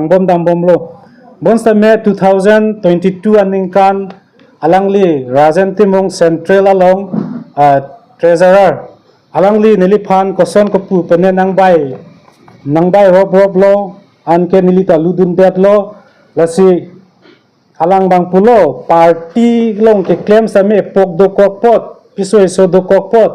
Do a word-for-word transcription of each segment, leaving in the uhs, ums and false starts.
bom dam bomlo. Bonsitame two thousand twenty-two aningkan alangli Rajen Timung Central along, ah, Treasurer. Alangli neliphan koson kopu pene nangbai, nangbai rop roplo, anke neli ta ludundetlo, lasi alang abang pulo, party along keklem sitame pok dokok apot, piso eso dokok apot,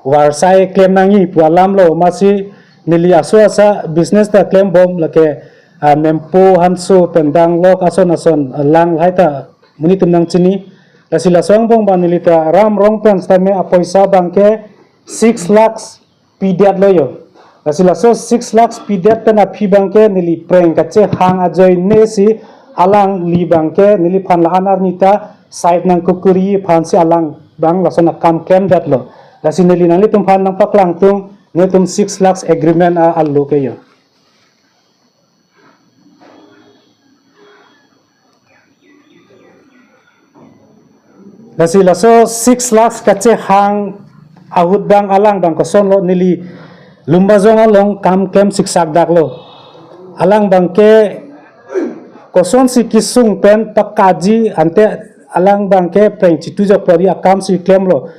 varsai klem nangji pu alamlo, amatsi neli aso asa business ta klem bom lake, ah, Mempo Hanso pen danglok ason ason, ah, lang lahai ta monit atum nangchini. Lasi laso angbong abang neli ta ram rong pen sitame apoisa abangke six lakhs pidetlo jo. Lasi laso six lakhs pidet pen aphi abangke neli preng kachehang ajoine si alangli abangke neliphan la-an arni ta side nangkokori aphansi alang abang lason akam klemdetlo. Lasi neli nanglitum aphan nangpaklangtung, netum six lakhs agreement a-, alo ke jo. Lasi laso six lakhs kachehang ahut abang alang abang kosonlo, neli Lumbajong along kam klem siksak daklo. Alang abangke kosonsi kesung pen pakaji ante alang abangke preng chitu jok pori akamsi klemlo.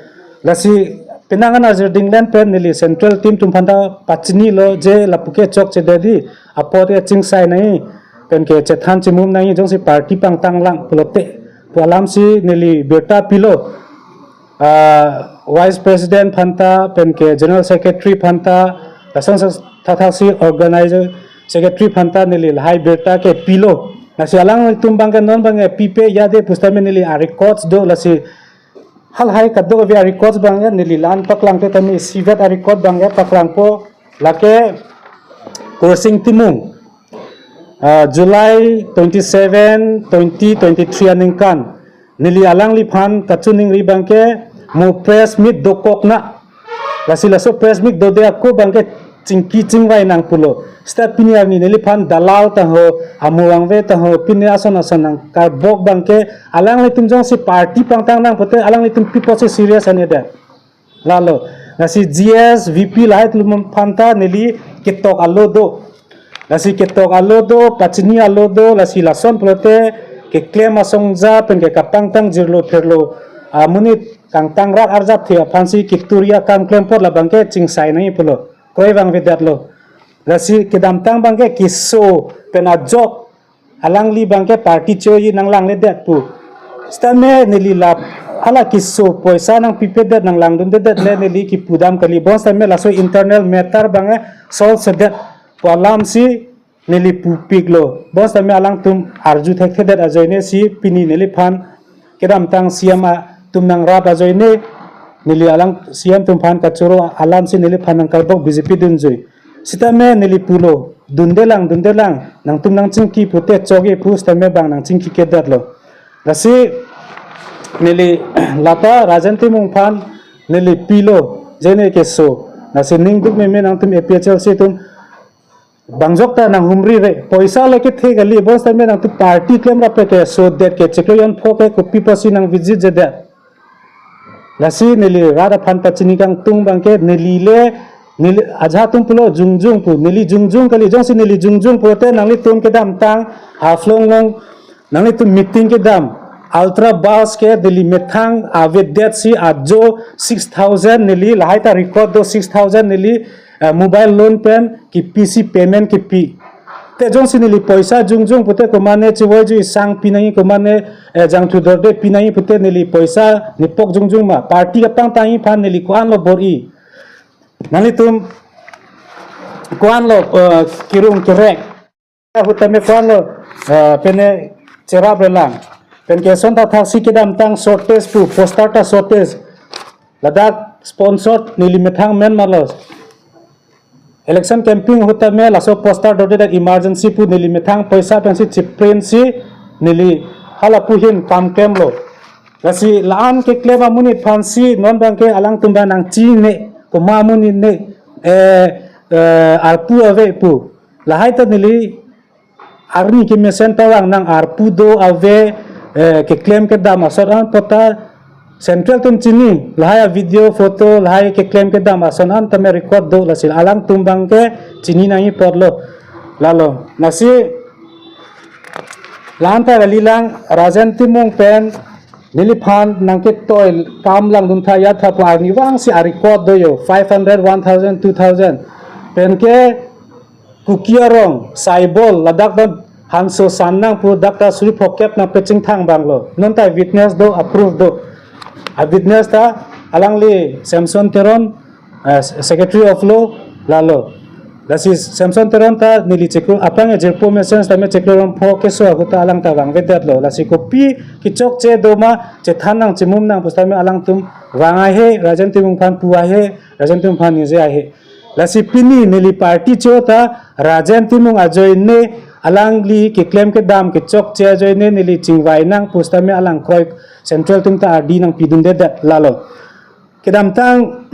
Lasi penang an ajir dinglen pen neli central team atum aphanta pachinilo je lapuke chokche dei, apot ke chingsai nangji, penke chethan chimum nangji, jongsi party pangtang lang pulote pu alamsi neli birta pilo, ah, vice president aphanta, penke general secretary aphanta, lason sa thathaksi organizer secretary aphanta neli lahai birta ke pilo. Lasi alanglitum abangke non abangke pipe jade pusitame neli a-records do, lasi halahai kadokave a-records abangke neli la-an paklangte tame isivet a-record abangke paklangpo, lake Kursing Timung, ah, July twenty-seven, twenty twenty-three aningkan neli alangliphan kachiningri abangke mo press meet dokok na. Lasi laso press meet dode ako abangke chingki chingvai nang pulo. Seta pini arni neliphan dalal ta ho, amo vangve ta ho, pini ason ason nangkarbok abangke alanglitum jongsi party pangtang nang pute alanglitum pi apotsi serious an-edet. Lalo, lasi G S, V P lahai atum aphanta neli ketok alo do. Lasi ketok alo do, pachini alo do, lasi lason pulote keklem asongja penke kapangtang jirlo pherlo amonit kangtang rat arjapthe aphansi keturi akam klem apot labangke chingsai nangji pulo. Kroi vangvedetlo. Lasi kedamtang abangke keso pen ajok alangli abangke party choji nanglangledet pu. Sitame neli la hala keso poisa nangpipedet nanglangdundedet le neli kipudam kali, bonsitame laso internal matter abangke solve sedet pu alamsi neli pupiklo. Bonsitame alangtum arju thekthedet ajoine si pini neliphan kedamtang C M atum nangrap ajoine neli alang C M atum aphan kachoro alamsi neliphan nangkarbok B J P dunjui. Sitame neli pulo, dundelang, dundelang, nangtum nangchingki pute chokji pu sitame bang nangchingkikedetlo. Lasi neli lata Rajen Timung aphan neli pilo, je ne keso. Lasi ningduk meme nangtum A P H L C atum bangjok ta nanghumri re. Poisa lake the kali, bonsitame nangtum party klemrap ke sodet ke chiklo jon pho ke kopi apotsi nang visit jedet. Lasi neli rat aphan pachini kangtung abangke neli le, neli ajahak atum pulo jongjong pu, neli jongjong kali, jongsi neli jongjong pulote nanglitum kedamtang Haflong along nanglitum meeting kedam, Ultra Bus ke neli methang avedet si ajo six thousand neli lahai ta record do, six thousand neli, eh, mobile loan pen kipisi payment kipi. Te jongsi neli poisa jongjong pute komane chivoiju isang pinangji, komane, eh, jangthu dorde pinangji pute neli poisa nepok jongjong ma? Party kapangtangji aphan neli ko-anlo bor-i? Nanglitum ko-anlo, eh, kirung kerek? Ahut tame ko-anlo, eh, pene cherap relang? Penke ason ta thaksi kedamtang shortage pu, poster ta shortage. Ladak sponsor neli methang men malo. Election campaign ahut tame laso poster dorde dak emergency pu neli methang poisa pensi chiprint si neli hala pu ahin kam klemlo. Lasi la-an keklem amonit aphansi non abangke alangtum abang nangchini, komat amonit ne, eh, eh, arpu ave pu. Lahai ta neli arni kemesen ta vang nang arpu do ave, eh, keklem kedam asot an pota central atum chini, lahai a-video photo, lahai keklem kedam asot an tame record do, lasi alangtum abangke chini nangji apotlo. Lalo, lasi Lanta kalilang Rajen Timung pen neliphan nangketoi kam langdun tha ya tha pu arnivang si a-record do yo, five hundred, one thousand, two thousand. Penke Kuki arong, Saibol, ladak don Hanso San nang pu dak ta suri phokep nangpechingthang abang lo. Non ta witness do, a-proof do. A-witness ta alangli Samson Teron, eh, Secretary of Law, lalo. Lasi Samson Teron ta neli chiklo, aphrang jirpo mesen tame chiklo rom pho keso ahut ta alang ta vangvedet lo. Lasi kopi kechokche do ma chethan nang chimum nang pusitame alangtum vang ahe, Rajen Timung aphan pu ahe, Rajen Timung aphan ningje ahe. Lasi pini neli party cho ta Rajen Timung ajoine alangli keklem kedam kechokche ajoine neli chingvai nang pusitame alang kroi central atum ta ardi nangpidundedet lalo. Kedamtang,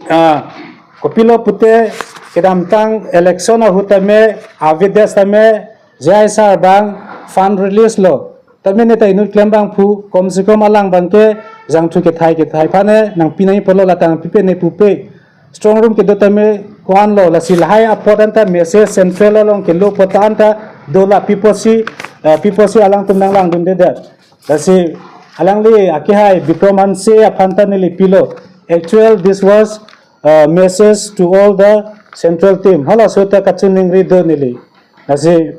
ah, kopilo pute, kedamtang election ahut tame, avides tame, J I sir abang fund release lo. Tame neta inut klem abang pu, kom se kom alang abangke, jangthu kethai kethai aphan ne, nangpi nangji apotlo lata nangpipe ne pupe. Strong room kedo tame ko-an lo, lasi lahai apot anta message central along kelo apot anta dola pi apotsi, eh, pi apotsi alangtum nanglangdundedet. Lasi alangli akehai Bikram Hanse aphan ta neli pilo. Actual, this was a message to all the central team. Halaso ta kachiningri do neli. Lasi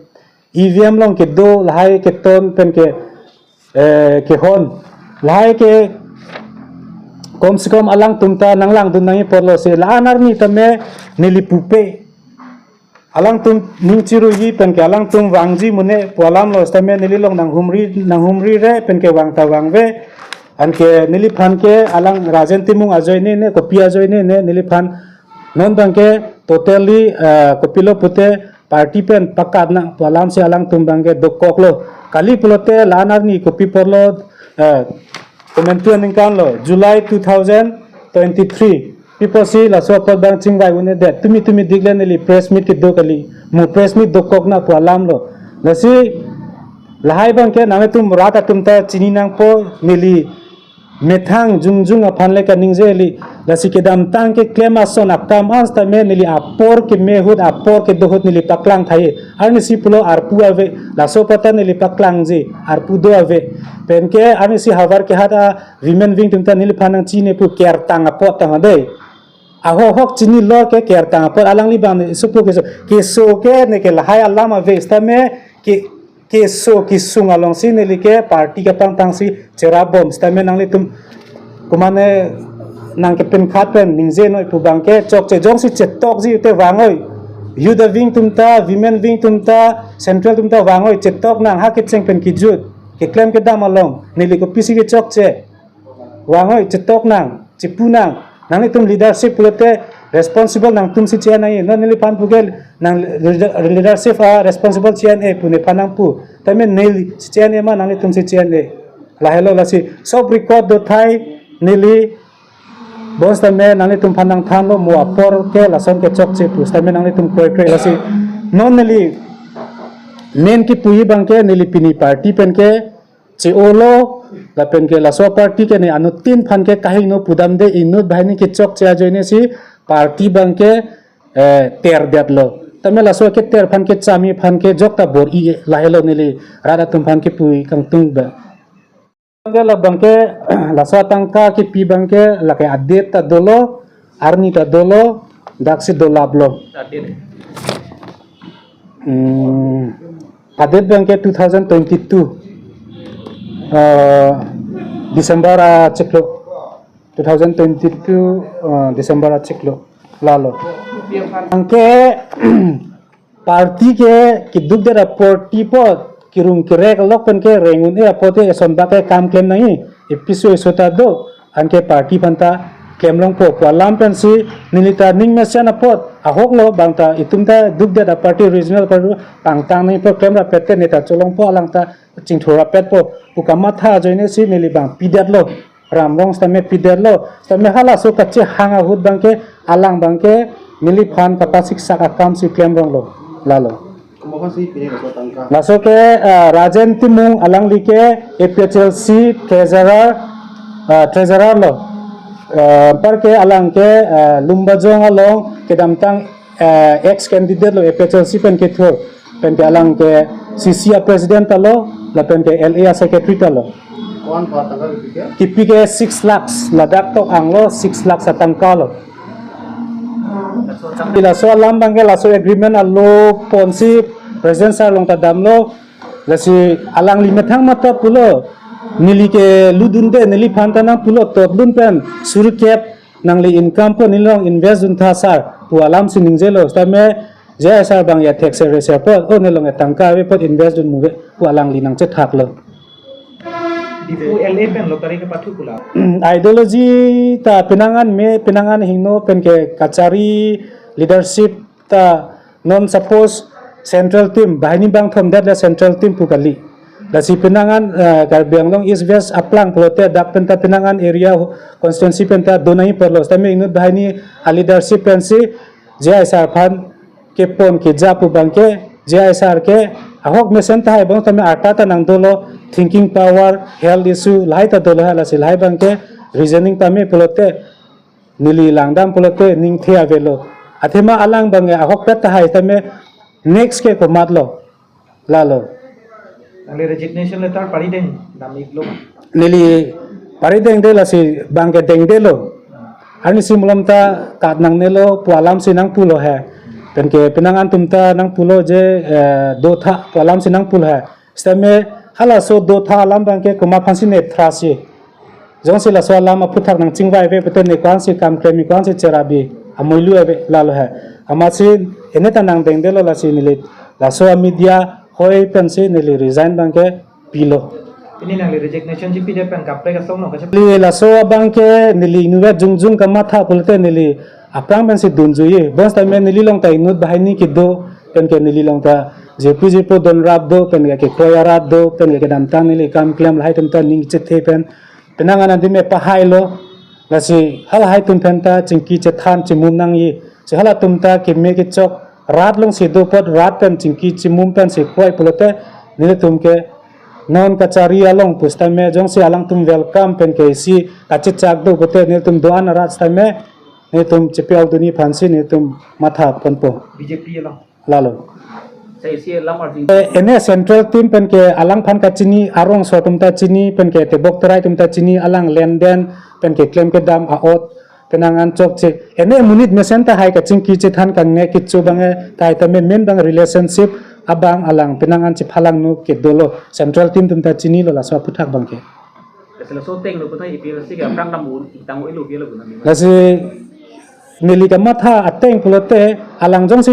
E V M along kedo lahai keton pen ke, eh, kehon. Lahai ke kom se kom alangtum ta nanglangdun nangji apotlo si la-an arni tame neli pupe. Alangtum ning chiruji penke alangtum vangji mune pu alam lo sitame neli along nanghumri, nanghumri re penke vang ta vangve. Anke neliphan ke alang Rajen Timung ajoine ne, kopi ajoine ne, neliphan non abangke totally, eh, kopilo pute party pen pakat nang pu alam si alangtum abangke dokok lo. Kali pulote la-an arni kopi apotlo, eh, komantu aningkan lo, July two thousand twenty-three. Pi apotsi laso apot abang chingvai un-edet. Tumi tumi dik le neli press meet kedo kali. Mo press meet dokok nang pu alam lo. Lasi lahai abangke nanglitum rat atum ta chini nangpo, neli methang jongjong aphan le kaningje kali. Lasi kedamtang keklem ason akam an sitame neli apor keme ahut, apor kedo ahut neli paklang tha-e. Arnisi pulo arpu ave, laso apot ta neli paklangji, arpu do ave. Penke arnisi havar kehat a women wing atum ta neliphan nangchini pu kertang apot tang dei. Ahok ahok chini lor ke kertang apot, alangli abang ne supu keso. Keso ke neke lahai alam ave sitame ke, keso kesung alongsi neli ke party kapangthang si cherap bom sitame nanglitum komatne nangkepinkhat pen ningje noi pu abangke chokche, jongsi chetokji te vang oi. Youth wing atum ta, women wing atum ta, central atum ta vang oi, chetok nang ha kecheng pen kejut. Keklem kedam along, neli kopisi kechokche. Vang oi, chetok nang, chepu nang. Nanglitum leadership pulote responsible nangtum si che-en nangji. Non neliphan puke nang leader-, leadership a responsible che-en-e pu nephan nangpu. Tame neli si che-en-e ma nanglitum si che-en-e. Lahelo lasi sob record do thai neli bonsitame nanglitum aphan nangthanlo mo apor ke lason kechokche pusitame nanglitum kroikre lasi. Non neli main kepuji abangke neli pini party penke che-olo, lapenke laso party ke ne anuttin aphan ke kahingno pudamde, inut banghini kechokche ajoine si party abangke, eh, terdetlo. Tame laso keter aphan kechami aphan ke jokta bor-i lahelo neli rat atum aphan kepu kangtung ba. Abangke labangke laso atangka kepi abangke lake a-date ta dolo, arni ta dolo, daksi dolaplo. A-date. Hmm, a-date abangke two thousand twenty-two, eh, December achiklo. Two thousand twenty-two, eh, December achiklo. Lalo. Anke party ke kedukdet a-party apot, kerung kerek along penke reng un-e apot te eson bak ke kam klem nangji, episo eso ta do, anke party aphan ta klem longpo pu alam pensi neli ta ning mesen apot, ahok lo bang ta itum ta dukdet a-party regional party pangtang nangji pu klem rapet te neta cholongpo, alang ta chingthur rapetpo pu kamatha ajoine si neli abang pidetlo. Ram Rong sitame pidetlo, sitame halaso kachehang ahut abangke, alang abangke neliphan kapasiksak akam si klem ronglo. Lalo. Komohasi pini laso atangka? Laso ke, ah, Rajen Timung, alangli ke A P H L C treasurer, ah, treasurer lo. Ah, anparke alang ke, ah, Lumbajong along kedamtang, ah, ex candidate lo, A P H L C pen kethur, penke alang ke C C a president ta lo, lapen ke L A a secretary ta lo. Kon pa tangka kipi ke? Kipi ke six lakhs, ladak tok anglo six lakhs atangka lo. Laso alam abangke laso agreement alo ponsi president sir along ta damlo, lasi alangli methang matha pulo, neli keludunde, neliphan ta nangpulo, totdun pen suri kep nangli income po, nelilong invest duntha sir pu alamsi ningjelo, sitame J I sir abang ya thekser reser po, o nelong atangka ave po, invest dun muve pu alangli nangchethaklo. Diphu L A pen lottery kepathu pula. Ideology ta penang an me, penang an hingno pen ke kachari leadership ta non suppose central team, banghini bangthom det le central team pu kali. Lasi penang an, eh, Karbi Anglong East West aplang pulote dak pen ta penang an area constituency pen ta do nangji apotlo. Sitame inut banghini a leadership pensi J I sir aphan kepon keja pu abangke, J I sir ke ahok mesen tahai abang tame arta ta nangdolo, thinking power, health issue lahai ta dolo, halasi lahai abangke reasoning tame pulote neli langdam pulote ningthe avelo. Athema alang abangke ahokpet tahai tame next ke komatlo, lalo. Nangli resignation letter parideng dam-iklo? Neli paridengde, lasi abangke dengdelo. Arnisi malom ta kat nangnelo pu alamsi nangpulo he. Penke penang an atum ta nangpulo je, eh, dotha pu alamsi nangpulo he. Sitame halaso dotha alam abangke komat aphansi ne thrasi. Jongsi laso alam aphuthak nangchingvai ave pute ne ko-ansi kam klem, ko-ansi cherap-i, amoilu ave, lalo he. Amatsi ene ta nangdengdelo, lasi neli laso a media hoi pensi neli resign abangke pilo. Pini nangli resignation chipidet pen kaprek asong no kache. Neli laso abangke neli inutvet jongjong kamatha pulote neli aphrang pensi dunjuiye. Bonsitame nelilong ta inut banghini kedo, penke nelilong ta jirpi jirpo donrap do, penke kekroi arat do, penke kedamtang neli kam klem lahai atum ta ning chethe pen penang an adime pahailo. Lasi halahai atum pen ta chingki chethan chimum nangji. Si halatum ta keme kechok rat alongsi do apot rat pen chingki chimum pensi kroi pulote nelitum ke non kachari along pusitame jongsi alangtum welcome penke isi kachechak do pute nelitum do-an arat sitame nelitum chepi-ok dunji aphansi nelitum matha ponpo. B J P along. Lalo. Sa isi alam arjing. Eh, ene central team penke alangphan kachini, arongso atum ta chini, penke tebok terai atum ta chini, alang lenden, penke klem kedam a-ot, penang an chokche. Ene monit mesen tahai kachingki chethan kangne kecho abang tahai tame main abang relationship abang alang penang an chephalangno kedolo. Central team atum ta chinilo laso aphuthak abangke. Laso ateng lo puta A P H L C ke aphrang dam-un, itang ilo ke lo puta. Lasi neli kamatha ateng pulote alang jongsi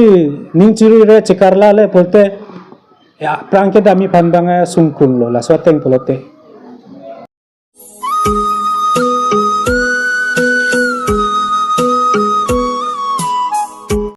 ning chirure chekarla le pulote ya aphrang kedamji aphan abang sungkun lo laso ateng pulote.